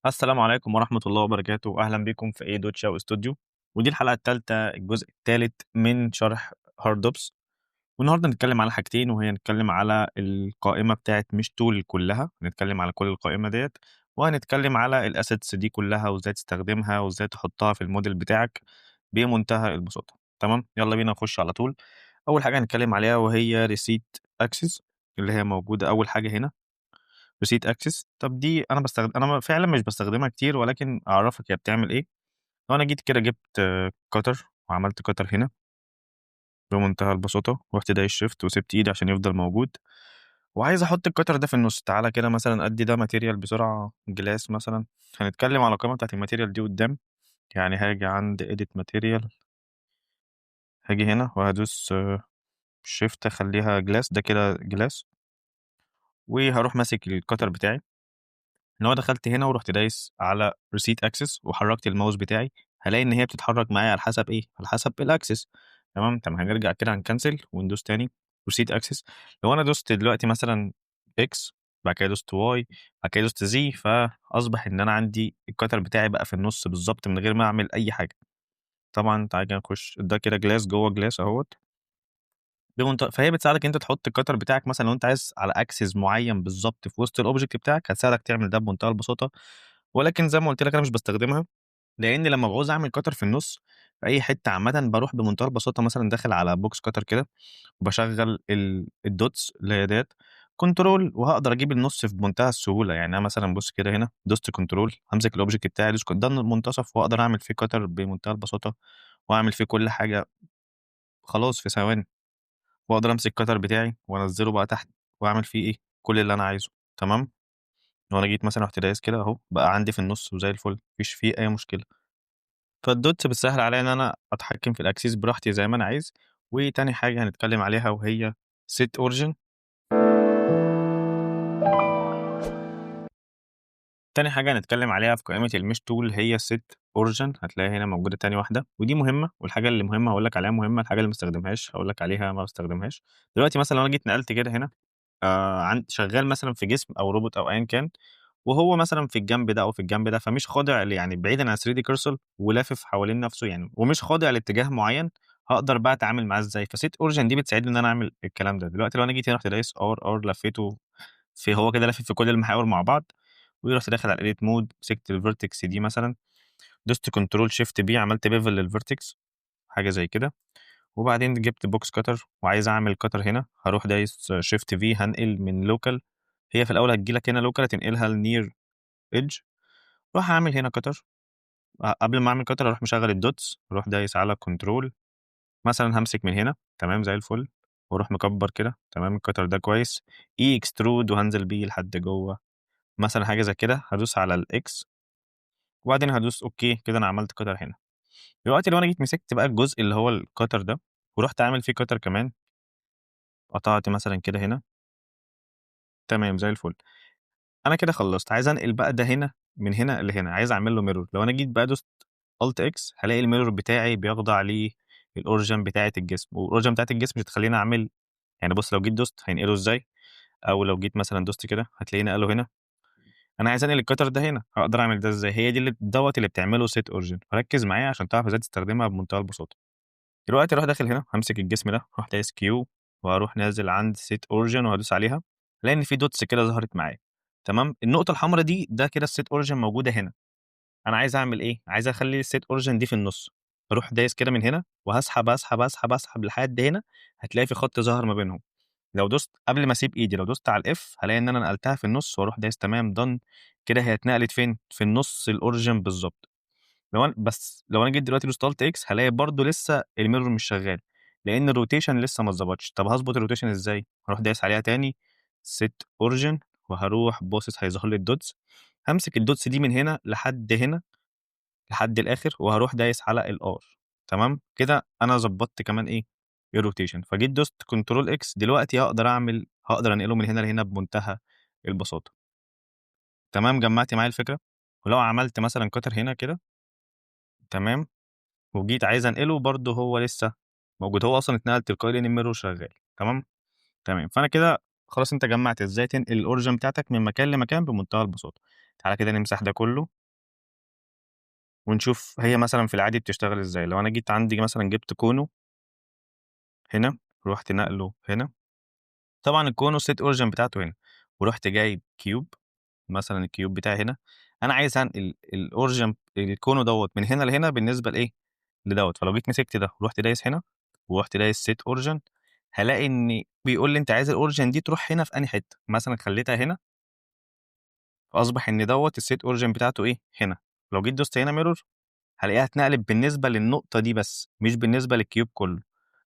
السلام عليكم ورحمة الله وبركاته، أهلا بكم في اي دوت شاو استوديو، ودي الحلقة الثالثة الجزء الثالث من شرح Hard Ops. والنهارده هنتكلم على حاجتين، وهي نتكلم على القائمة بتاعة mesh tool كلها، هنتكلم على كل القائمة ديت، وهنتكلم على ال assets دي كلها وازاي تستخدمها وازاي تحطها في الموديل بتاعك بمنتهى البساطة. تمام، يلا بينا نخش على طول. أول حاجة هنتكلم عليها وهي reset axis، اللي هي موجودة أول حاجة هنا reset axis. طب دي أنا فعلًا مش باستخدمها كتير، ولكن أعرفك هي بتعمل إيه. لو أنا جيت كده جبت cutter وعملت cutter هنا بمنتهى البساطة، ورحت دايس shift وسبت إيدي عشان يفضل موجود، وعايز أحط ال cutter ده في النص. تعالى كده مثلًا أدي ده material بسرعة glass مثلًا، هنتكلم على القائمة بتاعة ال material دي قدام. هاجي عند edit material، هاجي هنا وهدوس shift أخليها glass، ده كده glass، وهروح ماسك ال cutter بتاعي. لو دخلت هنا ورحت دايس على reset axis وحركت الماوس بتاعي، هلاقي ان هي بتتحرك معايا على حسب ايه؟ على حسب ال axis. تمام، تمام. هنرجع كده هن cancel وندوس تاني reset axis. لو انا دوست دلوقتي مثلا X، بعد كده دوست Y، بعد كده دوست Z، فاصبح ان انا عندي ال cutter بتاعي بقى في النص بالظبط من غير ما اعمل اي حاجه. طبعا تعالى كده نخش ده كده glass جوه glass اهوت بمنتهى. فهي بتساعدك انت تحط ال cutter بتاعك مثلا لو انت عايز على axis معين بالظبط في وسط ال object بتاعك، هتساعدك تعمل ده بمنتهى البساطه. ولكن زي ما قلت لك انا مش بستخدمها، لان لما بعوز اعمل cutter في النص في اي حته عامه بروح بمنتهى البساطه مثلا داخل على box cutter كده وبشغل ال dots اللي هي ديت control، وهقدر اجيب النص في منتهى السهوله. انا مثلا بص كده هنا دوست control، همسك ال object بتاعي ادوس ده المنتصف، واقدر اعمل فيه cutter بمنتهى البساطه واعمل فيه كل حاجه خلاص في ثواني، واقدر امسك ال cutter بتاعي وانزله بقى تحت واعمل فيه ايه كل اللي انا عايزه. تمام، لو انا جيت مثلا رحت دايس كده اهو بقى عندي في النص وزي الفل، مفيش فيه اي مشكله. فال dots بتسهل عليا ان انا اتحكم في ال axis براحتي زي ما انا عايز. وتاني حاجه هنتكلم عليها وهي set origin. تاني حاجه هنتكلم عليها في قائمه ال mesh tool هي set origin، هتلاقيها هنا موجوده تاني واحده، ودي مهمه. والحاجه اللي مهمه هقول لك عليها مهمه، الحاجه اللي ما استخدمهاش هقول لك عليها ما بستخدمهاش. دلوقتي مثلا لو انا جيت نقلت كده هنا، شغال مثلا في جسم او روبوت او ايا كان، وهو مثلا في الجنب ده او في الجنب ده، فمش خاضع يعني بعيدا عن 3D cursor ولافف حوالين نفسه ومش خاضع لاتجاه معين، هقدر بقى اتعامل معاه ازاي؟ ف set origin دي بتساعدني ان انا اعمل الكلام ده. دلوقتي لو انا جيت هنا رحت دايس R R لفيته في، هو كده لافف في كل المحاور مع بعض، ورحت داخل على ال edit mode، مسكت ال vertex دي مثلا، دوست control shift B، عملت bevel لل vertex حاجه زي كده، وبعدين جبت box cutter وعايز اعمل cutter هنا، هروح دايس shift V، هنقل من local، هي في الاول هتجي لك هنا local هتنقلها ل near edge، راح اعمل هنا cutter. قبل ما اعمل cutter اروح مشغل ال dots، اروح دايس على control مثلا، همسك من هنا تمام زي الفل، واروح مكبر كده تمام ال cutter ده كويس، E extrude وهنزل بيه لحد جوه مثلا حاجه زي كده، هدوس على ال X وبعدين هدوس okay كده، انا عملت cutter هنا. دلوقتي لو انا جيت مسكت بقى الجزء اللي هو ال cutter ده ورحت عامل فيه cutter كمان، قطعت مثلا كده هنا تمام زي الفل، انا كده خلصت. عايز انقل بقى ده هنا من هنا لهنا، عايز اعمل له mirror. لو انا جيت بقى دوست Alt X هلاقي ال mirror بتاعي بيخضع لل origin بتاعه الجسم، وال origin بتاعه الجسم مش هتخليني اعمل، بص لو جيت دوست هينقله ازاي، او لو جيت مثلا دوست كده هتلاقيه نقله هنا. انا عايز انقل ال cutter ده هنا، هقدر اعمل ده ازاي؟ هي دي اللي دوت اللي بتعمله set origin. ركز معايا عشان تعرف ازاي تستخدمها بمنتهى البساطه. دلوقتي اروح داخل هنا، همسك الجسم ده، اروح دايس Q واروح نازل عند set origin وهدوس عليها، لان في dots كده ظهرت معايا تمام. النقطه الحمراء دي ده كده ال set origin موجوده هنا. انا عايز اعمل ايه؟ عايز اخلي ال set origin دي في النص، اروح دايس كده من هنا وهسحب اسحب اسحب اسحب لحد هنا، هتلاقي في خط ظهر ما بينهم. لو دوست قبل ما اسيب ايدي، لو دوست على ال F هلاقي ان انا نقلتها في النص، واروح دايس تمام done كده، هي اتنقلت فين؟ في النص ال origin بالظبط. بس لو انا جيت دلوقتي دوست Alt X هلاقي برده لسه ال mirror مش شغال، لان ال rotation لسه ما اتظبطش. طب هظبط ال rotation ازاي؟ هروح دايس عليها تاني set origin، وهروح باصص هيظهر لي ال dots، همسك ال dots دي من هنا لحد هنا لحد الاخر، وهروح دايس على ال R تمام كده. انا ظبطت كمان ايه؟ ال rotation. فجيت دوست control X، دلوقتي هقدر انقله من هنا لهنا بمنتهى البساطه تمام. جمعتي معايا الفكره؟ ولو عملت مثلا cutter هنا كده تمام، وجيت عايز انقله برده هو لسه موجود، هو اصلا اتنقل تلقائي لان ال mirror شغال تمام تمام. فانا كده خلاص انت جمعت ازاي تنقل ال origin بتاعتك من مكان لمكان بمنتهى البساطه. تعالَ كده نمسح ده كله ونشوف هي مثلًا في العادي بتشتغل إزاي. لو أنا جيت عندي مثلًا جبت كونو هنا، رُحت ناقله هنا، طبعًا الكونو set origin بتاعته هنا، ورُحت جايب cube مثلًا، الcube بتاعي هنا، أنا عايز أنقل الorigin الكونو دوّة من هنا لهنا بالنسبة لإيه، لدوّة. فلو جيت مسكت ده ورُحت دايس هنا ورُحت دايس set origin، هالاقي إن بيقول لي أنت عايز الorigin دي تروح هنا في أنهي حتة، مثلًا خليتها هنا، فأصبح إن دوّة الset origin بتاعته إيه، هنا. لو جيت دوست هنا mirror هالاقيها اتنقلت بالنسبة للنقطة دي بس، مش بالنسبة للcube كله.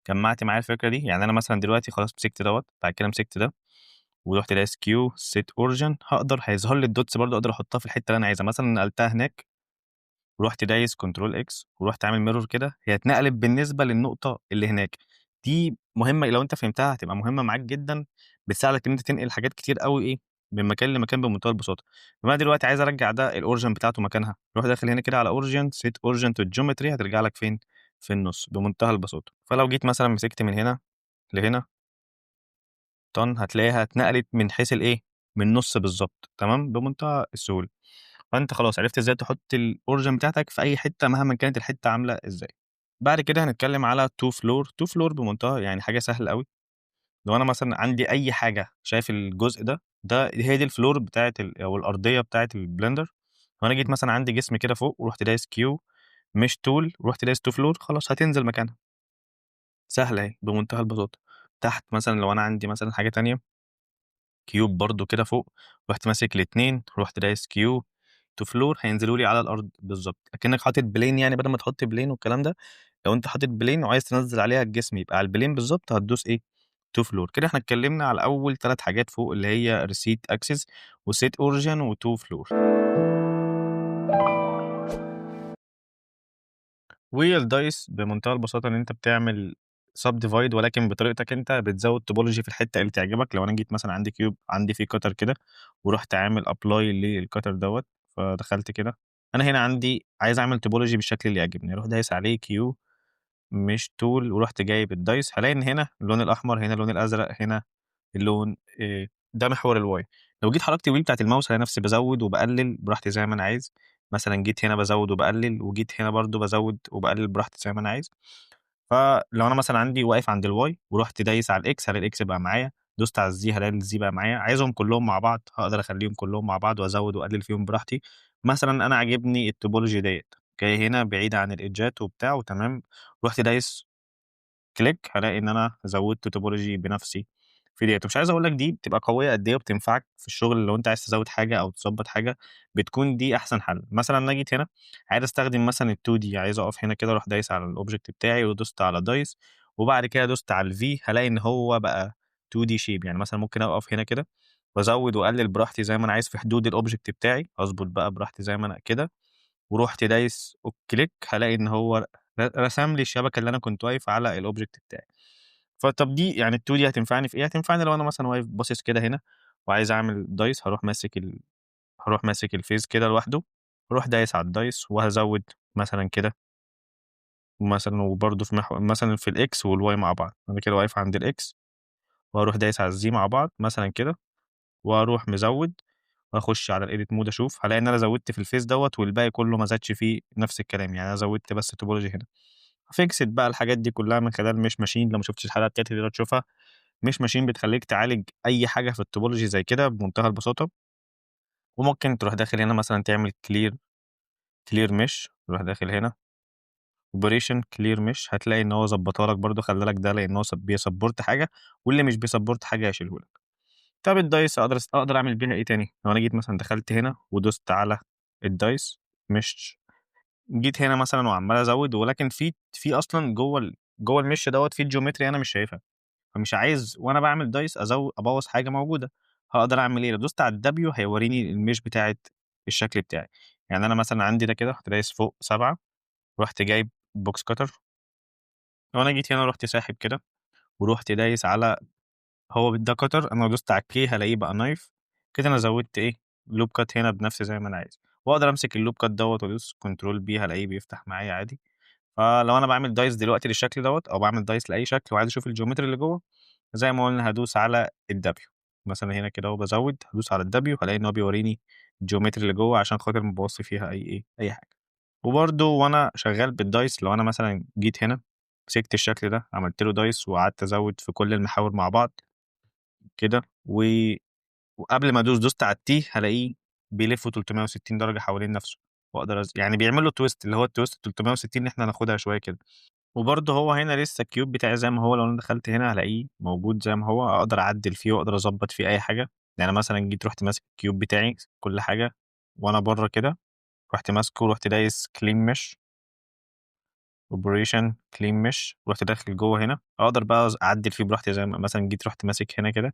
جمّعت معايا الفكرة دي؟ يعني أنا مثلًا دلوقتي خلاص مسكت دوّة، بعد كده مسكت ده ورُحت دايس Q set origin، هاقدر هيظهر لي الdots برضه، أقدر أحطها في الحتة اللي أنا عايزها. مثلًا نقلتها هناك، ورُحت دايس control X ورُحت عامل mirror كده، هي اتنقلت بالنسبة للنقطة اللي هناك. دي مهمة، لو أنت فهمتها هتبقى مهمة معاك جدًا، بتساعدك إن أنت تنقل حاجات كتير أوي إيه، من مكان لمكان بمنتهى البساطة. فأنا دلوقتي عايز أرجّع ده الorigin بتاعته مكانها، أروح داخل هنا كده على origin set origin to geometry، هترجع لك فين؟ في النُص بمنتهى البساطة. فلو جيت مثلًا مسكت من هنا لهنا طن، هتلاقيها اتنقلت من حيث الإيه، من النُص بالضبط، تمام، بمنتهى السهولة. فأنت خلاص عرفت إزاي تحط الorigin بتاعتك في أي حتة مهمًا كانت الحتة عاملة إزاي. بعد كده هنتكلم على to floor. to floor بمنتهى يعني حاجة سهلة أوي. لو أنا مثلًا عندي أي حاجة، شايف الجزء ده، ده هي دي الfloor بتاعة أو الأرضية بتاعة الblender. لو أنا جيت مثلًا عندي جسم كده فوق ورُحت دايس Q mesh tool ورُحت دايس to floor، خلاص هتنزل مكانها. سهلة أهي بمنتهى البساطة. تحت مثلًا لو أنا عندي مثلًا حاجة تانية، cube برضه كده فوق، رُحت ماسك الاتنين، رُحت دايس Q to floor، هينزلوا لي على الأرض بالضبط، أكنك حاطط plane. يعني بدل ما تحط plane والكلام ده، لو أنت حاطط plane وعايز تنزّل عليها الجسم يبقى على الplane بالضبط، هتدوس إيه، to floor. كده إحنا اتكلمنا على أول 3 حاجات فوق، اللي هي reset axis وset origin وto floor. وال dice بمنتهى البساطة إن أنت بتعمل subdivide ولكن بطريقتك أنت، بتزوّد topology في الحتة اللي تعجبك. لو أنا جيت مثلًا عندي cube عندي فيه cutter كده ورُحت عامل apply للcutter دوّة، فدخلت كده، أنا هنا عندي عايز أعمل topology بالشكل اللي يعجبني، أروح دايس عليه Q mesh tool ورُحت جايب الdice، هالاقي إن هنا اللون الأحمر، هنا اللون الأزرق، هنا اللون ده محور الY. لو جيت حركت الwheel بتاعة الماوس هالاقي نفسي بازوّد وباقلل براحتي زي ما أنا عايز. مثلًا جيت هنا بازوّد وباقلل، وجيت هنا برضه بازوّد وباقلل براحتي زي ما أنا عايز. فلو أنا مثلًا عندي واقف عند الY ورُحت دايس على الX، هالاقي الX بقى معايا، دوست على الZ هالاقي الZ بقى معايا. عايزهم كلّهم مع بعض، هاقدر أخلّيهم كلّهم مع بعض وأزوّد وأقلل فيهم براحتي. مثلًا أنا عاجبني الtopology ديّة، جاي هنا بعيد عن ال edge ات وبتاع وتمام، رُحت دايس click، هالاقي إن أنا زوّدت topology بنفسي في ديّة. ومش عايز أقول لك دي بتبقى قوية قد إيه وبتنفعك في الشغل، لو أنت عايز تزوّد حاجة أو تضبّط حاجة، بتكون دي أحسن حل. مثلًا أنا جيت هنا عايز أستخدم مثلًا ال2D، عايز أقف هنا كده، أروح دايس على الobject بتاعي ودوست على dice وبعد كده دوست على الV، هالاقي إن هو بقى 2D shape. يعني مثلًا ممكن أقف هنا كده وأزوّد وأقلل براحتي زي ما أنا عايز في حدود الobject بتاعي، أضبط بقى براحتي زي ما أنا كده، ورُحت دايس click، هالاقي إن هو رسم لي الشبكة اللي أنا كنت واقف على الobject بتاعي. فطب دي يعني ال2D هتنفعني في إيه؟ هتنفعني لو أنا مثلًا واقف باصص كده هنا وعايز أعمل dice، هاروح ماسك الface كده لوحده، وأروح دايس على الdice وهازوّد مثلًا كده. مثلًا وبرضه في محور مثلًا في الX والY مع بعض، أنا كده واقف عند الX وأروح دايس على الZ مع بعض مثلًا كده، وأروح مزوّد وأخش على الedit mode أشوف، هالاقي إن أنا زوّدت في الface دوّة والباقي كله ما زادش فيه نفس الكلام، يعني أنا زوّدت بس topology هنا. fixed بقى الحاجات دي كلها من خلال mesh machine. لو ما شُفتش الحلقة بتاعتي تقدر تشوفها. mesh machine بتخلّيك تعالج أي حاجة في الtopology زي كده بمنتهى البساطة. وممكن تروح داخل هنا مثلًا تعمل clear mesh، تروح داخل هنا operation clear mesh، هتلاقي إن هو ضبّطها لك برضه، خلّى لك ده لإن هو بيsupport حاجة واللي مش بيsupport حاجة هيشيله لك. طب الdice أقدر أعمل بيها إيه تاني؟ لو أنا جيت مثلًا دخلت هنا ودوست على الdice mesh، جيت هنا مثلًا وعمّال أزوّد، ولكن في أصلًا جوّه الmesh دوّة في geometry أنا مش شايفها، فمش عايز وأنا باعمل dice أبوّظ حاجة موجودة. هاقدر أعمل إيه؟ لو دوست على الW هيوريني الmesh بتاعة الشكل بتاعي. يعني أنا مثلًا عندي ده كده، رُحت دايس فوق 7، رُحت جايب box cutter، لو أنا جيت هنا رُحت ساحب كده ورُحت دايس على هو ده cutter، أنا لو دوست على الK هالاقيه بقى knife كده. أنا زوّدت إيه، loop cut هنا بنفسي زي ما أنا عايز، وأقدر أمسك الloop cut دوّة وأدوس control B هالاقيه بيفتح معايا عادي. فلو أنا باعمل dice دلوقتي للشكل دوّة أو باعمل dice لأي شكل وعايز أشوف الgeometry اللي جوّه، زي ما قُلنا هادوس على الW. مثلًا هنا كده وبازوّد، هادوس على الW هالاقي إن هو بيوريني الgeometry اللي جوّه عشان خاطر ما ابوظش فيها أي إيه، أي حاجة. وبرضه وأنا شغال بالdice لو أنا مثلًا جيت هنا مسكت الشكل ده عملت له dice وقعدت أزوّد في كل المحاور مع بعض كده، وقبل ما أدوس دوست على الT هالاقيه بيلف 360 درجة حوالين نفسه، وأقدر يعني بيعمل له twist اللي هو الtwist 360 اللي إحنا هناخدها شوية كده. وبرضه هو هنا لسه الcube بتاعي زي ما هو، لو أنا دخلت هنا هالاقيه موجود زي ما هو، أقدر أعدل فيه وأقدر أضبط فيه أي حاجة. يعني مثلًا جيت رُحت ماسك الcube بتاعي كل حاجة وأنا برّه كده، رُحت ماسكه ورُحت دايس clean mesh operation clean mesh ورُحت داخل جوّه هنا، أقدر بقى أعدل فيه براحتي زي ما مثلًا جيت رُحت ماسك هنا كده،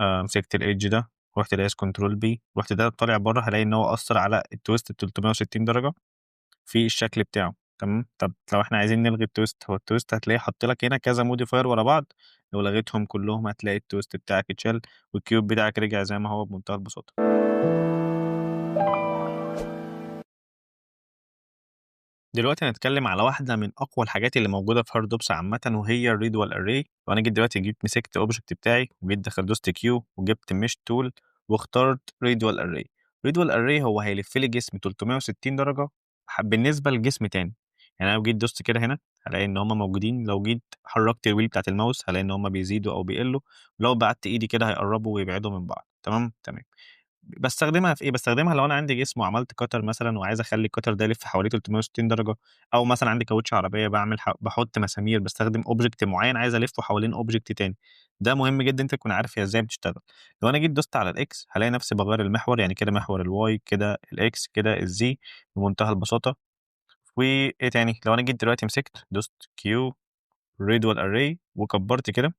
مسكت الedge ده ورُحت دايس control B ورُحت ده طالع برّه، هالاقي إن هو أثّر على الtwist ال360 درجة في الشكل بتاعه، تمام. طب لو إحنا عايزين نلغي الtwist، هو الtwist هتلاقيه حاط لك هنا كذا modifier ورا بعض، لو لغيتهم كلّهم هتلاقي الtwist بتاعك اتشال والcube بتاعك رجع زي ما هو بمنتهى البساطة. دلوقتي هنتكلم على واحدة من أقوى الحاجات اللي موجودة في hard ops عامةً وهي الradial array. وأنا جيت دلوقتي جيت مسكت object بتاعي وجيت دخلت دوست Q وجبت mesh tool واخترت radial array. radial array هو هيلف لي جسم 360 درجة بالنسبة لجسم تاني. يعني أنا لو جيت دوست كده هنا هالاقي إن هم موجودين، لو جيت حركت الwheel بتاعة الماوس هالاقي إن هم بيزيدوا أو بيقلوا، لو بعدت إيدي كده هيقربوا ويبعدوا من بعض، تمام؟ تمام. باستخدمها في إيه؟ باستخدمها لو أنا عندي جسم وعملت cutter مثلًا وعايز أخلّي الcutter ده يلف حواليه 360 درجة، أو مثلًا عندي كاوتش عربية باعمل باحط مسامير، باستخدم object معين عايز ألفه حوالين object تاني. ده مهم جدًا أنت تكون عارف هي إزاي بتشتغل. لو أنا جيت دوست على الX هالاقي نفسي باغيّر المحور، يعني كده محور الY كده الX كده الZ بمنتهى البساطة. وإيه تاني؟ لو أنا جيت دلوقتي مسكت دوست Q radial array وكبرت كده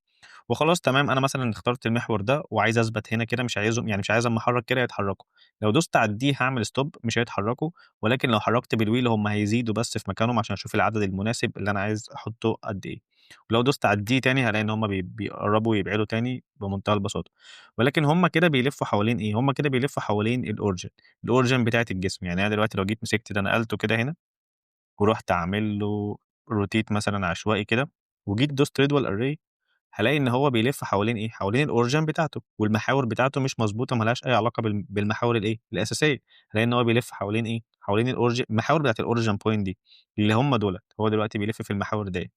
وخلاص تمام، أنا مثلًا اخترت المحور ده وعايز أثبت هنا كده، مش عايزهم يعني مش عايز أمّا أحرك كده يتحركوا. لو دوست على الD هاعمل stop مش هيتحركوا، ولكن لو حركت بالwheel هم هيزيدوا بس في مكانهم عشان أشوف العدد المناسب اللي أنا عايز أحطه قد إيه. ولو دوست على الD تاني هالاقي إن هم بيقربوا ويبعدوا تاني بمنتهى البساطة. ولكن هم كده بيلفوا حوالين إيه؟ هم كده بيلفوا حوالين الorigin، الorigin بتاعة الجسم. يعني أنا دلوقتي لو جيت مسكت ده نقلته كده هنا ورُحت عامل له rotate مثلًا عشوائي كده وجيت دوست radial array هالاقي إن هو بيلف حوالين إيه؟ حوالين الorigin بتاعته، والمحاور بتاعته مش مضبوطة ما لهاش أي علاقة بالمحاور الإيه، الأساسية. هالاقي إن هو بيلف حوالين إيه؟ حوالين الorigin المحاور بتاعة الorigin point دي اللي هم دُولة، هو دلوقتي بيلف في المحاور ديّة.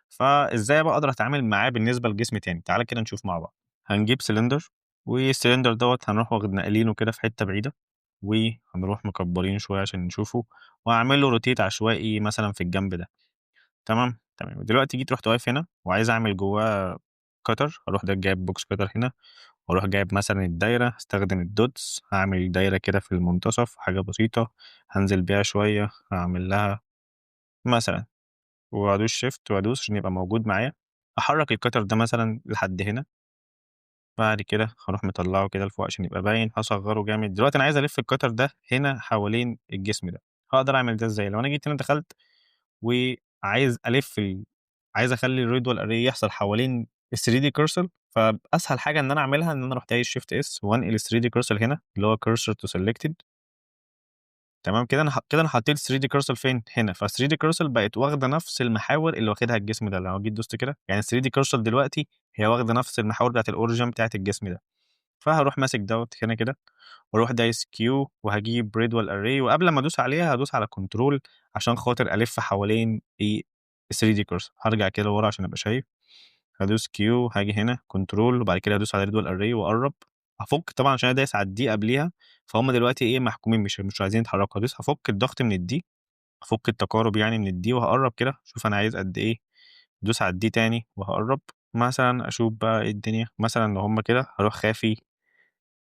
فإزاي بقى أقدر أتعامل معاه بالنسبة لجسم تاني؟ تعالَ كده نشوف مع بعض. هنجيب cylinder والcylinder دوّة هنروح واخد ناقلينه كده في حتة بعيدة، وهنروح مكبرينه شوية عشان نشوفه، وهاعمل له rotate عشوائي مثلًا في الجنب ده. تمام؟ تمام. دلوقتي جيت رُحت واقف هنا وعايز أعمل جواه cutter، هاروح ده جايب box cutter هنا وأروح جايب مثلًا الدايرة، هاستخدم الdots هاعمل دايرة كده في المنتصف حاجة بسيطة، هانزل بيها شوية، هاعمل لها مثلًا وأدوس shift وأدوس عشان يبقى موجود معايا. أحرك الcutter ده مثلًا لحد هنا. بعد كده هاروح مطلعه كده لفوق عشان يبقى باين، هاصغره جامد. دلوقتي أنا عايز ألف الcutter ده هنا حوالين الجسم ده، هاقدر أعمل ده إزاي؟ لو أنا جيت هنا دخلت وعايز ألف عايز أخلّي الradial array يحصل حوالين ال3D cursor، فأسهل حاجة إن أنا أعملها إن أنا أروح دايس shift S وأنقل ال3D cursor هنا اللي هو cursor to selected. تمام كده أنا كده أنا حطيت ال3D cursor فين؟ هنا، فال3D cursor بقت واخدة نفس المحاور اللي واخدها الجسم ده. لو جيت دوست كده يعني ال3D cursor دلوقتي هي واخدة نفس المحاور بتاعة الorigin بتاعة الجسم ده. فهاروح ماسك دوّة هنا كده وأروح دايس Q وهاجيب radial array، وقبل ما أدوس عليها هادوس على control عشان خاطر ألف حوالين إيه ال3D cursor. هارجع كده لورا عشان أبقى شايف، هادوس Q هاجي هنا control وبعد كده أدوس على radial array وأقرب، هافك طبعًا عشان أنا دايس على الD قبليها، فهُم دلوقتي إيه محكومين مش عايزين يتحركوا. هادوس هافك الضغط من الD، هافك التقارب يعني من الD وهاقرب كده أشوف أنا عايز قد إيه، أدوس على الD تاني وهاقرب مثلًا أشوف بقى إيه الدنيا. مثلًا لو هُم كده هاروح خافي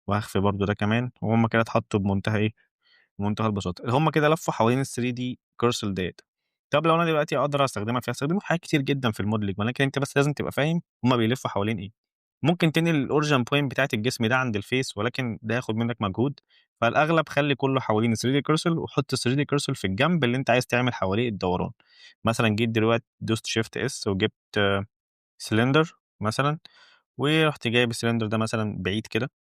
وهاخفي برضه ده كمان، وهُم كده اتحطوا بمنتهى إيه، بمنتهى البساطة. هُم كده لفوا حوالين ال3D cursor ديّة. طب لو أنا دلوقتي أقدر أستخدمها في هاستخدمها في حاجات كتير جدًا في الmodeling، ولكن أنت بس لازم تبقى فاهم هُم بيلفوا حوالين إيه. ممكن تنقل الorigin point بتاعة الجسم ده عند الface، ولكن ده هياخد منك مجهود، فالأغلب خلّي كله حوالين ال3D cursor وحط ال3D cursor في الجنب اللي أنت عايز تعمل حواليه الدوران. مثلًا جيت دلوقتي دوست shift S وجبت cylinder مثلًا، ورُحت جايب الcylinder ده مثلًا بعيد كده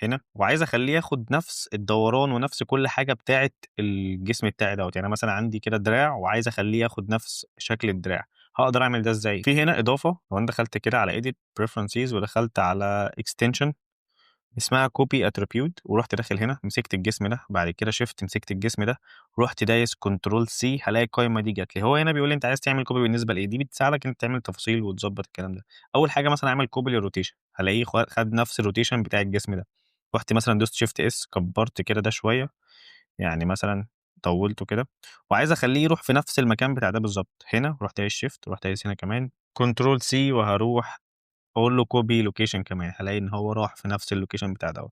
هنا، وعايز أخلّيه ياخد نفس الدوران ونفس كل حاجة بتاعة الجسم بتاعي دوّة. يعني أنا مثلًا عندي كده دراع وعايز أخلّيه ياخد نفس شكل الدراع، هاقدر أعمل ده إزاي؟ في هنا إضافة، لو أنا دخلت كده على edit preferences ودخلت على extension اسمها copy attribute، ورُحت داخل هنا مسكت الجسم ده، بعد كده shift مسكت الجسم ده، رُحت دايس control C، هالاقي القايمة دي جات لي. هو هنا بيقول لي أنت عايز تعمل copy بالنسبة لإيه؟ دي بتساعدك إن أنت تعمل تفاصيل وتضبط الكلام ده. أول حاجة مثلًا أعمل copy لل rotation، هالاقيه خد نفس ال rotation بتاع الجسم ده. رُحت مثلًا دوست shift S، كبرت كده ده شوية، يعني مثلًا طوّلته كده، وعايز أخلّيه يروح في نفس المكان بتاع ده بالضبط. هنا رُحت دايس shift ورُحت دايس هنا كمان control C، وهاروح أقول له copy location كمان، هالاقي إن هو راح في نفس ال location بتاع دوّة.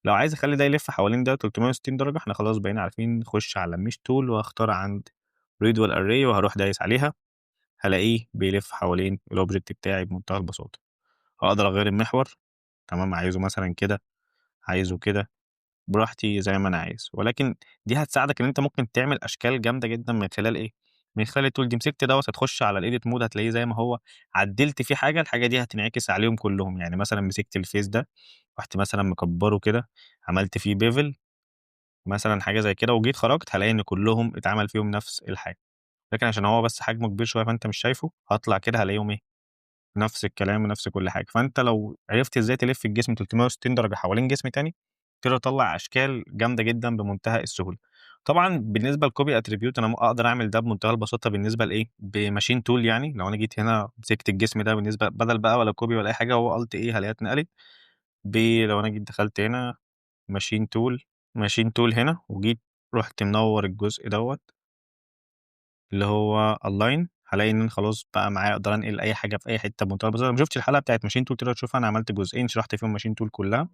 لو عايز أخلّي ده يلف حوالين ده 360 درجة، إحنا خلاص بقينا عارفين نخش على mesh tool وأختار عند radial array وهاروح دايس عليها، هالاقيه بيلف حوالين ال object بتاعي بمنتهى البساطة. أقدر أغيّر المحور، تمام، عايزه مثلًا كده، عايزه كده، براحتي زي ما أنا عايز. ولكن دي هتساعدك إن أنت ممكن تعمل أشكال جامدة جدًا من خلال إيه، من خلال ال tool دي. مسكت دوّة هتخش على ال edit mode هتلاقيه زي ما هو، عدلت فيه حاجة، الحاجة دي هتنعكس عليهم كلّهم. يعني مثلًا مسكت ال face ده، رُحت مثلًا مكبّره كده، عملت فيه bevel مثلًا حاجة زي كده، وجيت خرجت هالاقي إن كلّهم اتعمل فيهم نفس الحاجة. لكن عشان هو بس حجمه كبير شوية فأنت مش شايفه، هاطلع كده هالاقيهم إيه، نفس الكلام ونفس كل حاجة. فأنت لو عرفت إزاي تلف الجسم 360 درجة حوالين جسم تاني، تقدر تطلّع أشكال جامدة جدًا بمنتهى السهولة. طبعًا بالنسبة ل copy attribute أنا أقدر أعمل ده بمنتهى البساطة بالنسبة لإيه، ب machine tool. يعني لو أنا جيت هنا مسكت الجسم ده بالنسبة بدل بقى ولا copy ولا أي حاجة، هو alt A هالاقيها اتنقلت. لو أنا جيت دخلت هنا machine tool، machine tool هنا، وجيت رُحت منوّر الجزء دوّة اللي هو align، هالاقي إن أنا خلاص بقى معايا أقدر أنقل أي حاجة في أي حتة بمنتهى البساطة. لو ما شُفتش الحلقة بتاعة machine tool تقدر تشوفها، أنا عملت جزئين شرحت فيهم machine tool كلها.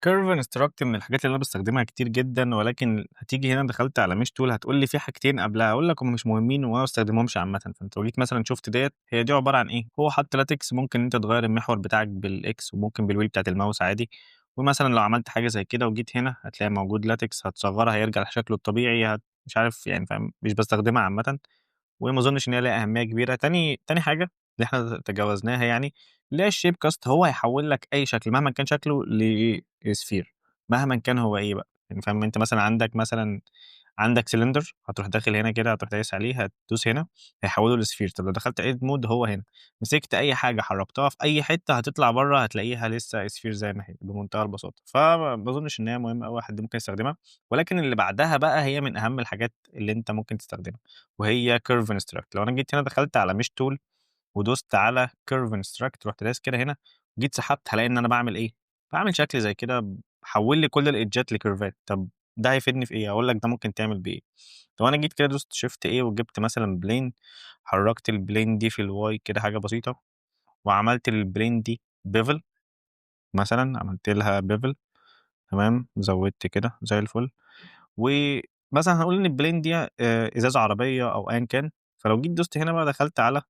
curve instruct من الحاجات اللي أنا باستخدمها كتير جدًا، ولكن هتيجي هنا دخلت على mesh tool هتقول لي في حاجتين قبلها، هاقول لك هم مش مهمين وأنا ما باستخدمهمش عامةً. فأنت لو جيت مثلًا شُفت ديّة، هي دي عبارة عن إيه، هو حط lattice، ممكن أنت تغيّر المحور بتاعك بال X وممكن بال wheel بتاعة الماوس عادي. ومثلًا لو عملت حاجة زي كده وجيت هنا هتلاقي موجود lattice، هتصغرها هيرجع لشكله الطبيعي، مش عارف يعني فاهم، مش باستخدمها عامةً، وما أظنش إن هي ليها أهمية كبيرة. تاني حاجة اللي إحنا تجاوزناها يعني، اللي هي ال shape cast، هو هيحول لك أي شكل مهما كان شكله ل sphere، مهما كان هو إيه بقى، يعني فاهم. أنت مثلًا عندك مثلًا عندك سلندر، هتروح داخل هنا كده، هتروح دايس عليه، هتدوس هنا هيحوله ل sphere. طب لو دخلت edit mode هو هنا، مسكت أي حاجة حركتها في أي حتة هتطلع بره هتلاقيها لسه sphere زي ما هي بمنتهى البساطة. فما باظنش إن هي مهمة أوي حد ممكن يستخدمها. ولكن اللي بعدها بقى هي من أهم الحاجات اللي أنت ممكن تستخدمها، وهي curve instruct. لو أنا جيت هنا دخلت على mesh tool ودوست على curve instruct، رُحت دايس كده هنا، جيت سحبت، هالاقي إن أنا باعمل إيه، باعمل شكل زي كده، حوّل لي كل ال edge ات ل curve ات. طب ده هيفيدني في إيه؟ هاقول لك ده ممكن تعمل بيه إيه. لو أنا جيت كده دوست shift A وجبت مثلًا plane، حركت ال plane دي في ال Y كده حاجة بسيطة، وعملت ال plane دي bevel مثلًا، عملت لها bevel، تمام، زودت كده زي الفل. ومثلًا هنقول إن ال plane دي إزاز عربية أو أيًا كان. فلو جيت دوست هنا بقى دخلت على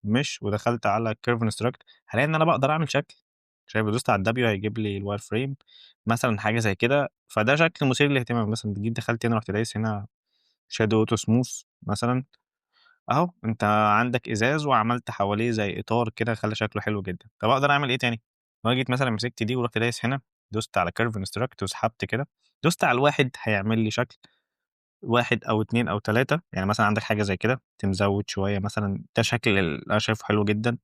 mesh ودخلت على curve instruct، هالاقي إن أنا باقدر أعمل شكل، شايف لو دوست على ال W هيجيب لي ال wireframe مثلًا حاجة زي كده. فده شكل مثير للاهتمام. مثلًا جيت دخلت هنا رُحت دايس هنا shadow auto smooth مثلًا، أهو أنت عندك إزاز وعملت حواليه زي إطار كده خلّى شكله حلو جدًا. طب أقدر أعمل إيه تاني؟ لو أنا جيت مثلًا مسكت دي ورُحت دايس هنا، دوست على curve instruct وسحبت كده، دوست على ال1 هيعمل لي شكل 1 أو 2 أو 3. يعني مثلًا عندك حاجة زي كده، تمزود شوية مثلًا، ده شكل أنا شايفه حلو جدًا.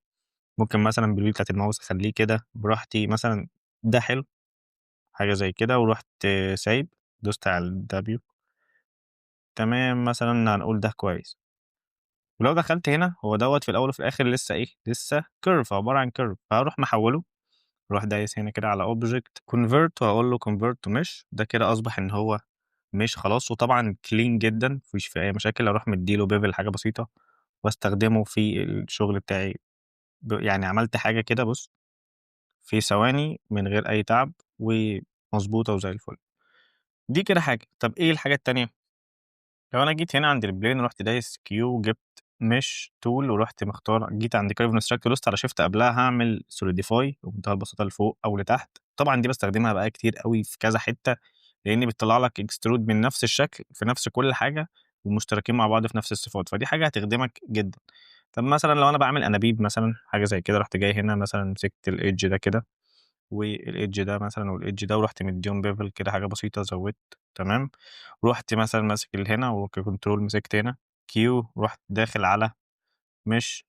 ممكن مثلًا بال wheel بتاعة الماوس أخليه كده براحتي مثلًا، ده حلو، حاجة زي كده. ورُحت سايب، دوست على ال W، تمام، مثلًا هنقول ده كويس. ولو دخلت هنا هو دوّة في الأول وفي الآخر لسه إيه، لسه curve، عبارة عن curve، فهاروح محوّله، أروح دايس هنا كده على object convert وهاقول له convert to mesh. ده كده أصبح إن هو mesh خلاص، وطبعًا clean جدًا ما فيش فيه أي مشاكل. أروح مدّي له bevel حاجة بسيطة واستخدمه في الشغل بتاعي. يعني عملت حاجة كده بُص في ثواني من غير أي تعب ومضبوطة وزي الفل. دي كده حاجة. طب إيه الحاجة التانية؟ لو أنا جيت هنا عند ال plane ورُحت دايس Q وجبت mesh tool ورُحت مختار، جيت عند curve instruct ودوست على shift قبلها، هاعمل solidify بمنتهى البساطة لفوق أو لتحت. طبعًا دي باستخدمها بقى كتير أوي في كذا حتة، لإن بتطلع لك extrude من نفس الشكل في نفس كل حاجة ومشتركين مع بعض في نفس الصفات، فدي حاجة هتخدمك جدًا. طب مثلًا لو أنا باعمل أنابيب مثلًا حاجة زي كده، رُحت جاي هنا مثلًا مسكت ال edge ده كده، والedge ده مثلًا والedge ده، ورُحت مدّيهم bevel كده حاجة بسيطة زوّدت، تمام، رُحت مثلًا ماسك اللي هنا وcontrol مسكت هنا Q، ورُحت داخل على mesh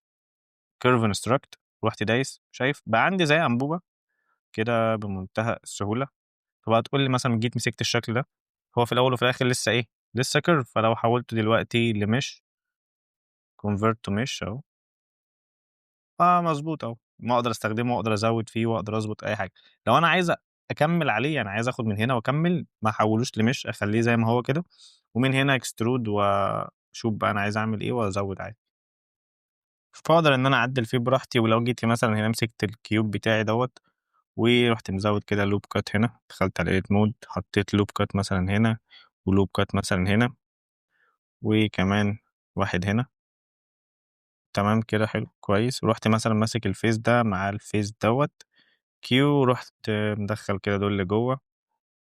curve instruct، ورُحت دايس، شايف؟ بقى عندي زي أنبوبة كده بمنتهى السهولة. طب هتقول لي مثلًا جيت مسكت الشكل ده، هو في الأول وفي الآخر لسه إيه، لسه curve، فلو حوّلته دلوقتي لmesh convert to mesh أهو. آه مضبوط أهو، ما أقدر أستخدمه وأقدر أزوّد فيه وأقدر أضبط أي حاجة. لو أنا عايز أكمّل عليه، يعني عايز آخد من هنا وأكمّل، ما أحوّلوش لmesh، أخلّيه زي ما هو كده، ومن هنا extrude وأشوف بقى أنا عايز أعمل إيه وأزوّد عادي. فأقدر إن أنا أعدّل فيه براحتي، ولو جيت مثلًا هنا مسكت الcube بتاعي دوّة ورُحت مزوّد كده loop cut هنا، دخلت على edit mode، حطيت loop cut مثلًا هنا وloop cut مثلًا هنا، وكمان واحد هنا. تمام كده، حلو كويس. ورُحت مثلًا ماسك الface ده مع الface دوّة Q، ورُحت مدخّل كده دول لجوّه،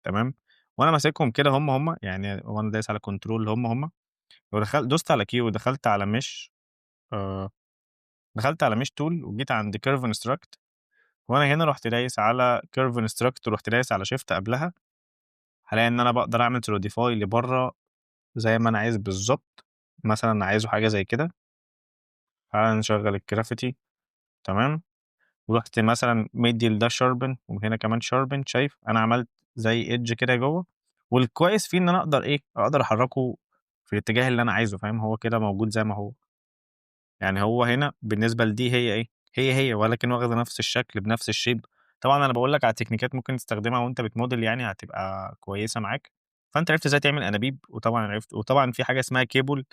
تمام، وأنا ماسكهم كده هم، يعني وأنا دايس على control هم، ودخل دوست على Q ودخلت على mesh، دخلت على mesh tool وجيت عند curve instruct، وأنا هنا رُحت دايس على curve instruct ورُحت دايس على shift قبلها، هالاقي إن أنا باقدر أعمل solidify لبرّه زي ما أنا عايز بالضبط، مثلًا عايزه حاجة زي كده. تعالَ نشغّل الgravity، تمام، ورُحت مثلًا مدّي لده sharpen وهنا كمان sharpen، شايف؟ أنا عملت زي edge كده جوّه، والكويس فيه إن أنا أقدر إيه، أقدر أحرّكه في الاتجاه اللي أنا عايزه، فاهم؟ هو كده موجود زي ما هو. يعني هو هنا بالنسبة لدي هي إيه، هي ولكن واخدة نفس الشكل بنفس الshape. طبعًا أنا باقول لك على تكنيكات ممكن تستخدمها وأنت بتموديل، يعني هتبقى كويسة معاك. فأنت عرفت إزاي تعمل أنابيب، وطبعًا عرفت، وطبعًا في حاجة اسمها كيبل،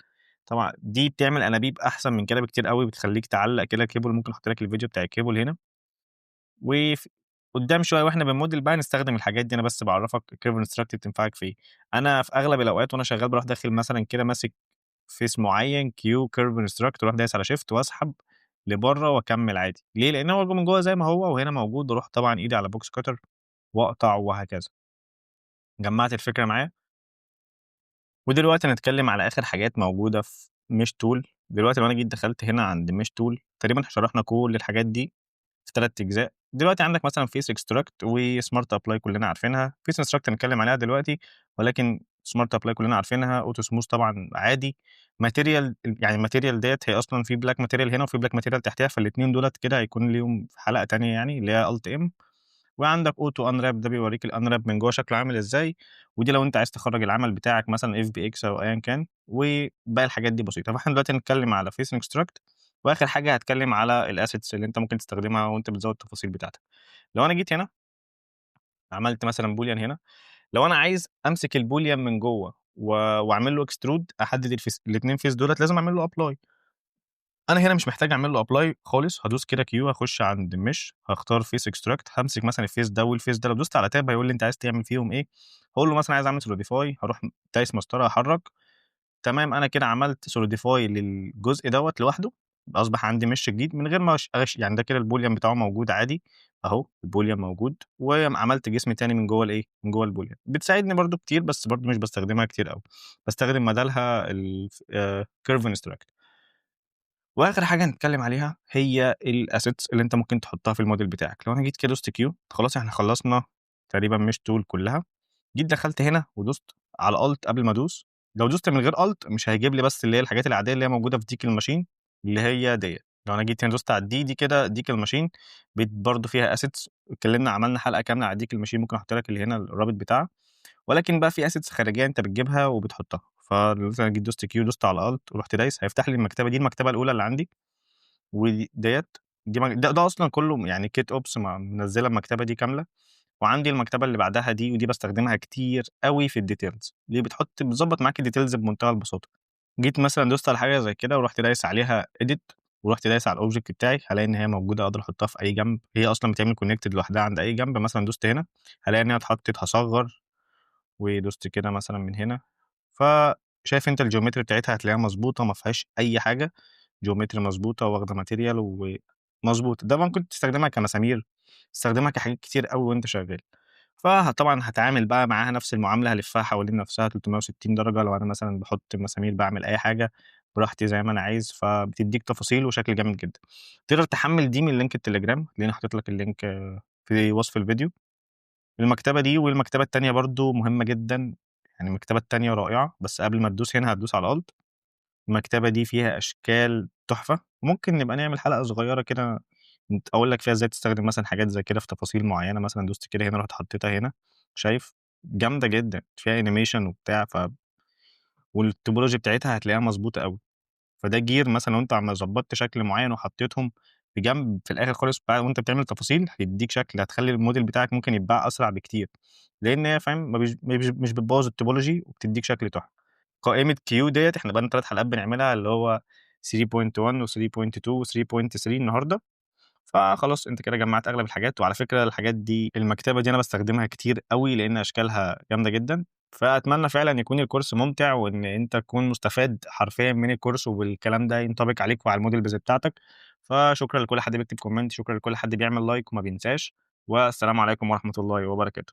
طبعًا دي بتعمل أنابيب أحسن من كده بكتير أوي، بتخلّيك تعلّق كده كيبل، ممكن أحط لك الفيديو بتاع الكيبل هنا. وف قدّام شوية وإحنا بنموديل بقى نستخدم الحاجات دي، أنا بس باعرّفك curve instruct بتنفعك في إيه. أنا في أغلب الأوقات وأنا شغال باروح داخل مثلًا كده ماسك face معيّن Q curve instruct، وأروح دايس على shift وأسحب لبرّه وأكمّل عادي، ليه؟ لإن هو من جوّه زي ما هو وهنا موجود، وأروح طبعًا إيدي على box cutter وأقطع وهكذا. جمّعت الفكرة معايا؟ ودلوقتي هنتكلم على آخر حاجات موجودة في mesh tool. دلوقتي لو أنا جيت دخلت هنا عند mesh tool، تقريبًا إحنا شرحنا كل الحاجات دي في 3 أجزاء. دلوقتي عندك مثلًا face extract وsmart apply كلنا عارفينها، face extract هنتكلم عليها دلوقتي، ولكن smart apply كلنا عارفينها، auto smooth طبعًا عادي، material، يعني الmaterial ديّة هي أصلًا في black material هنا وفي black material تحتيها، فالاتنين دُولة كده هيكون ليهم في حلقة تانية يعني اللي هي alt M. وعندك auto unwrap، ده بيوريك الunwrap من جوّه شكله عامل إزاي، ودي لو أنت عايز تخرّج العمل بتاعك مثلًا FBX أو أيًا كان، وباقي الحاجات دي بسيطة. فإحنا دلوقتي هنتكلم على face extract، وآخر حاجة هاتكلم على الassets اللي أنت ممكن تستخدمها وأنت بتزوّد التفاصيل بتاعتك. لو أنا جيت هنا عملت مثلًا boolean هنا، لو أنا عايز أمسك الboolean من جوّه وأعمل له extrude، أحدد الface، الاتنين face دُولة لازم أعمل له apply. أنا هنا مش محتاج أعمل له apply خالص، هادوس كده Q، هاخش عند mesh، هاختار face extract، هامسك مثلًا الface ده والface ده، لو دوست على tab هيقول لي أنت عايز تعمل فيهم إيه، هاقول له مثلًا عايز أعمل solidify، هاروح دايس مسطرة أحرّك، تمام، أنا كده عملت solidify للجزء دوّة لوحده، أصبح عندي mesh جديد من غير ما أش أش يعني ده كده الboolean بتاعه موجود عادي أهو، الboolean موجود، وعملت جسم تاني من جوّه الإيه، من جوّه الboolean. بتساعدني برضه كتير، بس برضه مش باستخدمها كتير أوي، باستخدم بدالها ال curve instruct. وآخر حاجة هنتكلم عليها هي الassets اللي أنت ممكن تحطها في الmodel بتاعك. لو أنا جيت كده دوست Q، خلاص إحنا خلصنا تقريبًا mesh tool كلها، جيت دخلت هنا ودوست على alt قبل ما أدوس، لو دوست من غير alt مش هيجيب لي بس اللي هي الحاجات العادية اللي هي موجودة في decal machine اللي هي ديّة. لو أنا جيت هنا دوست على الD، دي كده decal machine برضه فيها assets، اتكلمنا عملنا حلقة كاملة على decal machine، ممكن أحط لك اللي هنا الرابط بتاعها، ولكن بقى في assets خارجية أنت بتجيبها وبتحطها. فمثلًا جيت دوست Q، دوست على alt ورُحت دايس، هيفتح لي المكتبة دي، المكتبة الأولى اللي عندي، وديّة دي ده أصلًا كله يعني kitops منزّلة المكتبة دي كاملة، وعندي المكتبة اللي بعدها دي، ودي باستخدمها كتير أوي في الdetails، دي بتضبط معاك الdetails بمنتهى البساطة. جيت مثلًا دوست على حاجة زي كده ورُحت دايس عليها edit ورُحت دايس على الobject بتاعي، هالاقي إن هي موجودة، أقدر أحطها في أي جنب، هي أصلًا بتعمل connected لوحدها عند أي جنب، مثلًا دوست هنا هالاقي إن هي اتحطت، هاصغّر ودوست كده مثلًا من هنا، فشايف أنت الgeometry بتاعتها هتلاقيها مضبوطة ما فيهاش أي حاجة، geometry مضبوطة واخدة material ومضبوطة. ده ممكن تستخدمها كمسامير، تستخدمها كحاجات كتير أوي وأنت شغال. فطبعًا هاتعامل بقى معاها نفس المعاملة، هالفها حوالين نفسها 360 درجة، لو أنا مثلًا باحط مسامير باعمل أي حاجة براحتي زي ما أنا عايز، فبتدّيك تفاصيل وشكل جامد جدًا. تقدر تحمّل دي من link التليجرام، هتلاقيني حاطط لك الlink. في وصف الفيديو. المكتبة دي والمكتبة التانية برضه مهمة جدًا، يعني المكتبة التانية رائعة، بس قبل ما تدوس هنا هتدوس على alt. المكتبة دي فيها أشكال تحفة، ممكن نبقى نعمل حلقة صغيرة كده أقول لك فيها إزاي تستخدم مثلًا حاجات زي كده في تفاصيل معينة، مثلًا دوست كده هنا رُحت حطيتها هنا، شايف؟ جامدة جدًا، فيها animation وبتاع، وال topology بتاعتها هتلاقيها مضبوطة أوي. فده gear مثلًا لو أنت ضبطت شكل معين وحطيتهم في جنب في الآخر خالص وأنت بتعمل تفاصيل هيديك شكل، هتخلي الموديل بتاعك ممكن يتباع أسرع بكتير، لأن هي فاهم ما بيش ما بيش مش بتبوظ ال topology وبتديك شكل تحفة. قائمة Q ديّة إحنا بقى لنا 3 حلقات بنعملها، اللي هو 3.1 و3.2 و3.3 النهارده. فخلاص أنت كده جمعت أغلب الحاجات. وعلى فكرة الحاجات دي المكتبة دي أنا باستخدمها كتير أوي لأن أشكالها جامدة جدًا. فأتمنى فعلًا يكون الكورس ممتع وإن أنت تكون مستفاد حرفيًا من الكورس، والكلام ده ينطبق عليك وعلى الmodels بتاعتك. فشكرًا لكل حد بيكتب comment، شكرًا لكل حد بيعمل like وما بينساش، والسلام عليكم ورحمة الله وبركاته.